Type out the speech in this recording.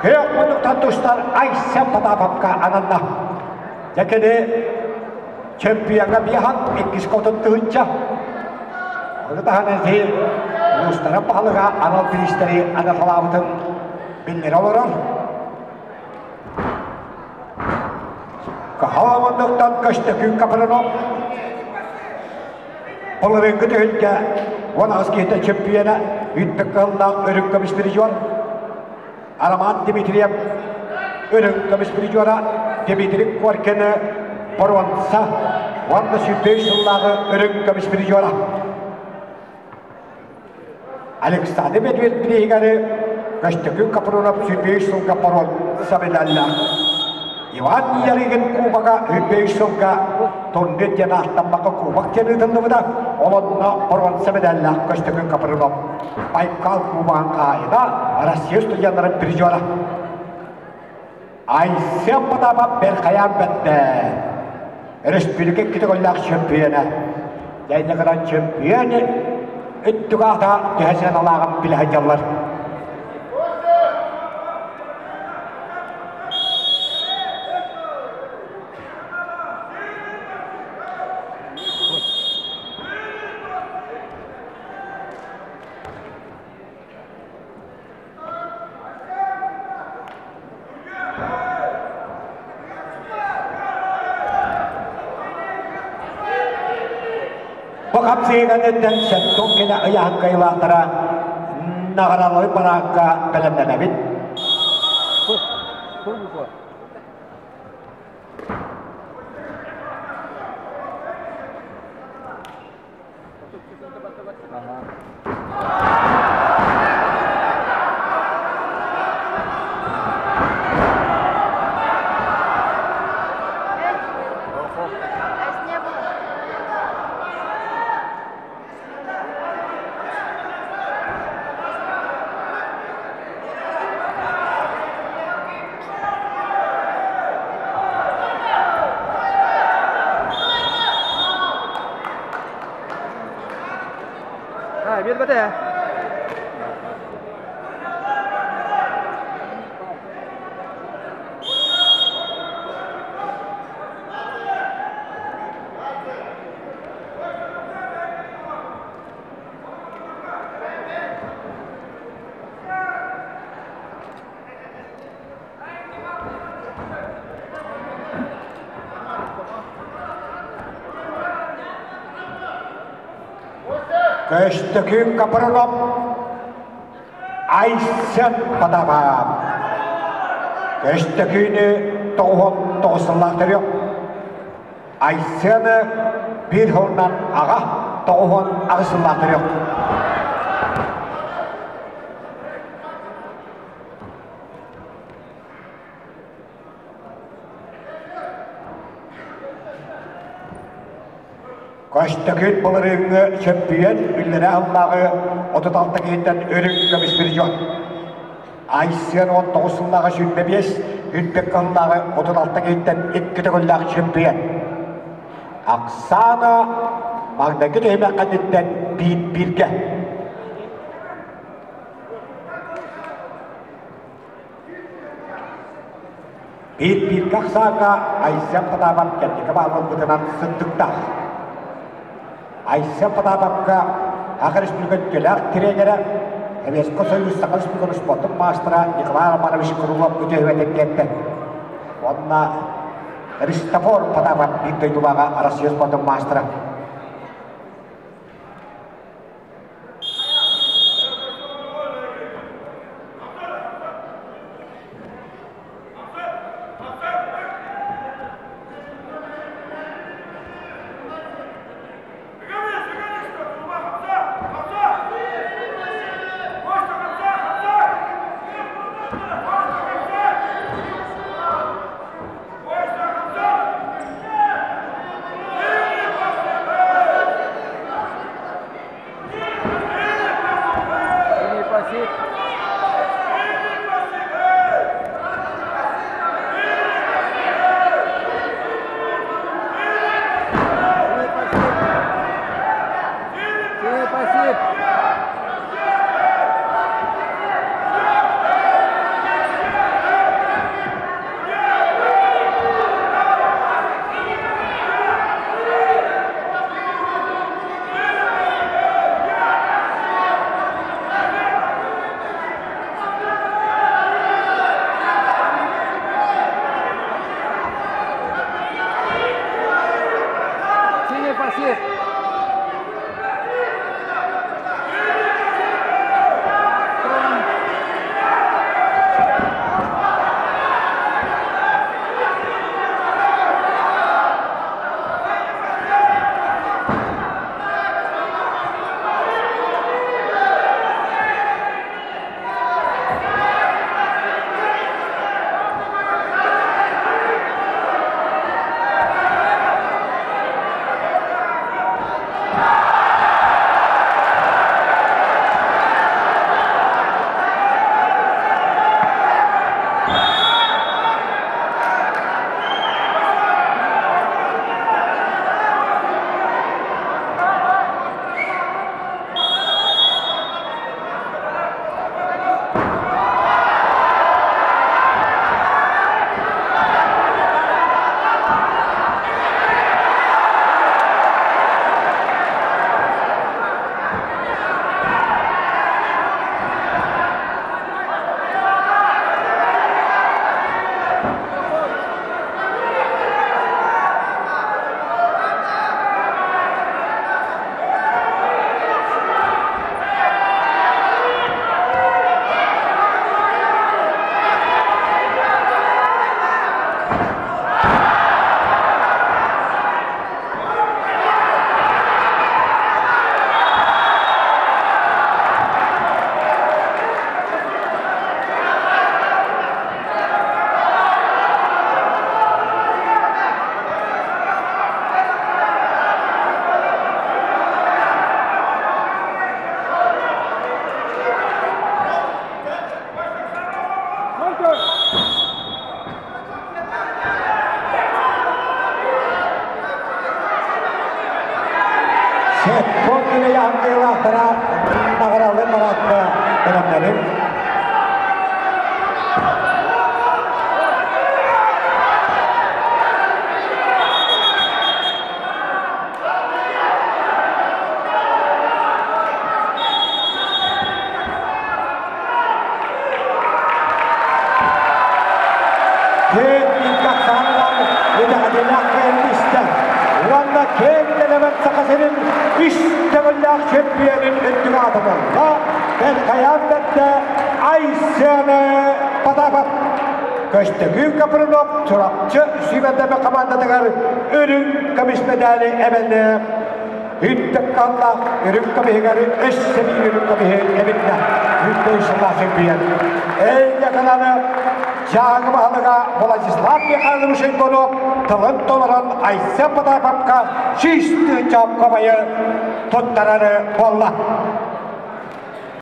Күөх муннуктан тустар Айсен Потаповка ананна. Дьэ кини чемпиоҥҥа биэһан иккис хотун тыһынча. Ону таһынан ити улуустарын баһылыга анал бириистэри анаталаабытын биллэрэ олорор. Каһал муннуктан Көстөкүүн Капрынов Половинка түһүлгэ 18 киһитэ чөмпүйэнэ Үттэ кыһыллаах үрүҥ көмүс призер Роман Дмитриев үрүҥ көмүс призера Дмитрий Коркины боруонса уонна 105 сыллааҕы үрүҥ көмүс призера Александр Медведь бирииһигэр Көстөкүүн Капрунов 105 сылга боруонса медаллаах. Иван Ярыгин кубога 105 сылга турнир диэн ааттаммакка кубок диэн ыытыллыбыта. Ол онно боруонса медаллаах Көстөкүүн Капрунов Байкал кубогын хаһаайына, Россия студеннарын призера. Айсен Потапов бэрхайаан бэрдэ. Өрөспүүбүлүкэ икки төгүллээх чөмпүйүөнэ. Дьэ гынан чөмпүйүөн өттүк аата төһө сыаналааҕын билэ сылдьаллар. Бу хапсыйыганыттан сэттон кэлэ ыйаһын кыайыылаахтара наҕаралыы параакка бэлэмнэнэбит. Биэрбэтэ. Көстөкүүн Капрынов Айсен Потапов Көстөкүүнү 99 сыллаах төрүөх Айсены биир сылынан аҕа 98 сыллаах төрүөх Көстөкүүн былырыыҥҥы чөмпүйүөн үллэрэ сыллааҕы 36 киһиттэн үрүҥ көмүс призер. Айсен 19 сыллааҕы 25, үрдүк кыһыллааҕы 36 киһиттэн икки төгүллээх чөмпүйүөн. Оксана маҥнайгы түһүмэх кэнниттэн биир бииргэ. Биир-бииргэ ахсааҥҥа Айсен Потапов кэнники баалларбытынан сырдыктаах. Айсен Потаповка Саха Республикатын үтүөлээх тренерэ, Советскай Союз Саха Республикатын спортун маастара Николай Романович Крылов үтүө кэллэ. Уонна Христофор Потапов биир дойдулааҕа Россия спортун маастара. ыйааһын кыайыылаахтара наҕараалар параадка бэлэмнэниҥ. Уонна киэҥ нэлэмэн Саха сирин үс төгүллээх чемпионун үрдүк аатырылла Бэркайаан бэрдэ Айсены Потапов. Көстөкүүн Капрынов Чурапчы сүүмэрдэммит хамаандатыгар үрүҥ көмүс медали эбэллэ. Үттэ-каллаах үрүҥ көмүһүгэр өссө биир үрүҥ көмүһү эбиннэ. Үттэ сыллаах чемпион. Эйгэ каналы Дьааҥы баһылыга Владислав Михайлович Иванов тылын толорон Айсен Потаповка 100 тыһыынча кобайы туттарары буолла.